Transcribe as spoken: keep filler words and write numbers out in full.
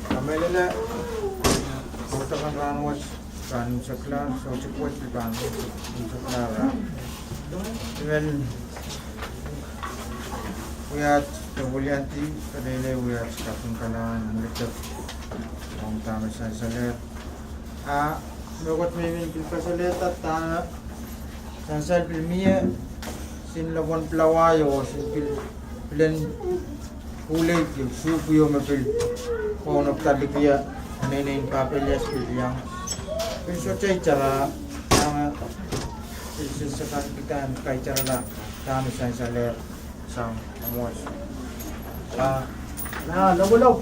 Kamehlele, kaudokan rahnwet pahn unsekla, soutik wet pahn unsekla. I men wiahda de wiliandi, peneinei wiahda kaping kalahngan, mwuledek ong dahme sansalehr. A mehkot me I men pil kasalehda dahme sansal pil mie, sin lepin pilawai oh sin pil, pilen kuleik, suhpwio me pil kaunopada likia, peneinein Papelias pil iang. Pil sohte itara, dahme pil sehse kan kitail en kaitarala dahme sansalehr sang mwomwohdiso. Ah, na, lopwulopw.